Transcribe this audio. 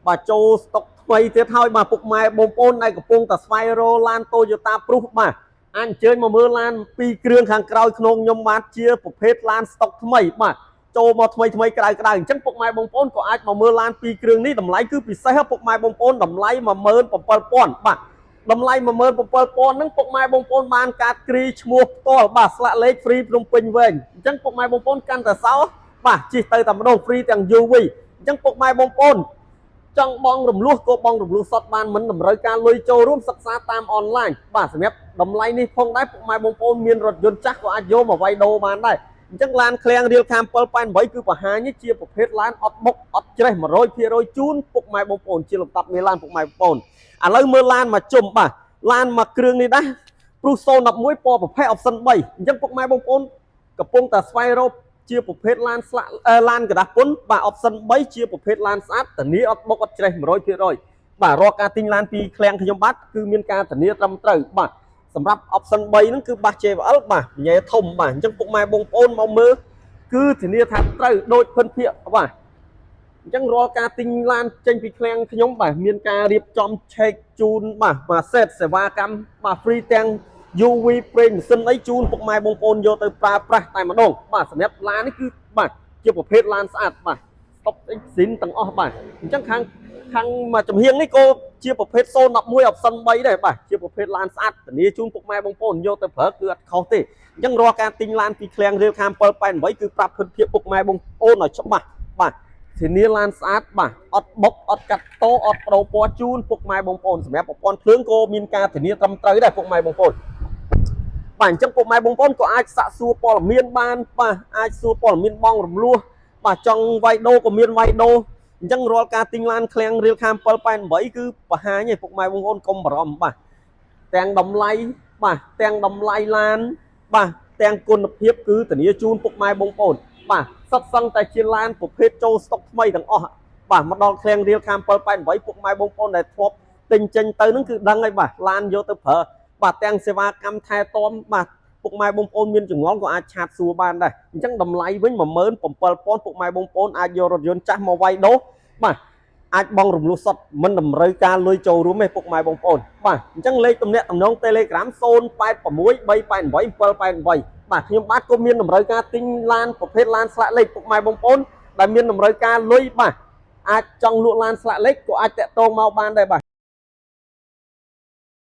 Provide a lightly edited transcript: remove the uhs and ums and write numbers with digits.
បាទចូលស្តុកថ្មីទៀតហើយបាទពុកម៉ែបងប្អូនដែលកំពុងតែស្វែងរកឡាន Toyota Prius បាទអាចអញ្ជើញមកមើលឡានពីរគ្រឿងខាងក្រោយខ្នងខ្ញុំបាទជាប្រភេទឡានស្តុកថ្មីបាទចូលមកថ្មីថ្មីក្រៅក្រៅអញ្ចឹងពុកម៉ែបងប្អូនក៏អាចមកមើលឡានពីរគ្រឿងនេះតម្លៃគឺពិសេសហ៎ពុកម៉ែបងប្អូនតម្លៃ17000បាទតម្លៃ17000ហ្នឹងពុកម៉ែបងប្អូនបានកាតគ្រីឈ្មោះផ្ទាល់បាទស្លាកលេខ free ភ្នំពេញវែងអញ្ចឹងពុកម៉ែបងប្អូនកាន់តែសោបាទជិះទៅតែម្ដង free ទាំង UV អញ្ចឹងពុកម៉ែបងប្អូន ចង់បងរំលោះក៏បងរំលោះសតបានមិនតម្រូវការលុយចូលរួមសិក្សាតាមអនឡាញបាទសម្រាប់តម្លៃនេះផងដែរពុកម៉ែបងប្អូនមានរថយន្តចាស់ក៏អាចយកមកវាយដូរបានដែរអញ្ចឹងឡានឃ្លាំងរៀលខាម788គឺបង្ហាញនេះជាប្រភេទឡានអត់បុកអត់ច្រេះ100%ជូនពុកម៉ែបងប្អូនជាលំដាប់មេឡានពុកម៉ែបងប្អូនឥឡូវមើលឡានមកជុំបាទឡានមកគ្រឿងនេះដែរ Prius 011ពណ៌ប្រភេទ option 3អញ្ចឹងពុកម៉ែបងប្អូនកំពុងតែស្វែងរកជាប្រភេទឡានស្លាកអឺឡានក្រដាសពុនបាទ option 3ជាប្រភេទឡានស្អាតធានាអត់បុកអត់ច្រេះ100%បាទរាល់ការទិញឡានពីឃ្លាំងខ្ញុំបាទគឺមានការធានាត្រឹមត្រូវបាទសម្រាប់ option 3ហ្នឹងគឺបាស JBL បាទញ៉ែធំបាទអញ្ចឹងពុកម៉ែបងប្អូនមកមើលគឺធានាថាត្រូវដូចភិនភាកបាទអញ្ចឹងរាល់ការទិញឡានចេញពីឃ្លាំងខ្ញុំបាទមានការរៀបចំឆែកជូនបាទបាទសេតសេវាកម្មបាទ free ទាំង UV ប្រេងម៉ាស៊ីនអីជូនពុកម៉ែបងប្អូនយកទៅប្រើប្រាស់តែម្ដងបាទសម្រាប់ឡាននេះគឺបាទជាប្រភេទឡានស្អាតបាទស្តុកអីស៊ីនទាំងអស់បាទអញ្ចឹងខាងខាងមួយចំហៀងនេះក៏ជាប្រភេទ011 option 3ដែរបាទជាប្រភេទឡានស្អាតធានាជូនពុកម៉ែបងប្អូនយកទៅប្រើគឺអត់ខុសទេអញ្ចឹងរាល់ការទិញឡានពីឃ្លាំងរៀលខាម788គឺប្រាប់ភិនភាពពុកម៉ែបងប្អូនឲ្យច្បាស់បាទធានាឡានស្អាតបាទអត់បុកអត់កាត់តអត់ប្ដូរពណ៌ជូនពុកម៉ែបងប្អូនសម្រាប់ប្រព័ន្ធភ្លើងក៏មានការធានាត្រឹមត្រូវដែរពុកម៉ែបងប្អូន បាទអញ្ចឹងពុកម៉ែបងប្អូនក៏អាចសាកសួរព័ត៌មានបានបាទអាចសួរព័ត៌មានបងរំលោះបាទចង់វាយដូរក៏មានវាយដូរអញ្ចឹងរាល់ការទិញឡានឃ្លាំងរៀលខាម788គឺបង្ហាញឲ្យពុកម៉ែបងប្អូនកុំបារម្ភបាទទាំងតម្លៃបាទទាំងតម្លៃឡានបាទទាំងគុណភាពគឺធានាជូនពុកម៉ែបងប្អូនបាទសុទ្ធសឹងតែជាឡានប្រភេទចូលស្តុកថ្មីទាំងអស់បាទមកដល់ឃ្លាំងរៀលខាម788ពុកម៉ែបងប្អូនដែលធ្លាប់ទិញចេញទៅហ្នឹងគឺដឹងហើយបាទឡានយកទៅប្រើ បាទទាំងសេវាកម្មថែទាំបាទពុកម៉ែបងប្អូនមានចម្ងល់ក៏អាច chat សួរបានដែរអញ្ចឹងតម្លៃវិញ17000ពុកម៉ែបងប្អូនអាចយករថយន្តចាស់មកវាយដូរបាទអាចបងរំលោះសុទ្ធមិនតម្រូវការលុយចូលរួមទេពុកម៉ែបងប្អូនបាទអញ្ចឹងលេខទំនាក់ទំនង Telegram 086 388 788បាទខ្ញុំបាទក៏មានតម្រូវការទិញឡានប្រភេទឡានស្លាកលេខពុកម៉ែបងប្អូនដែលមានតម្រូវការលុយបាទអាចចង់លក់ឡានស្លាកលេខក៏អាចតាក់ទងមកបានដែរបាទ។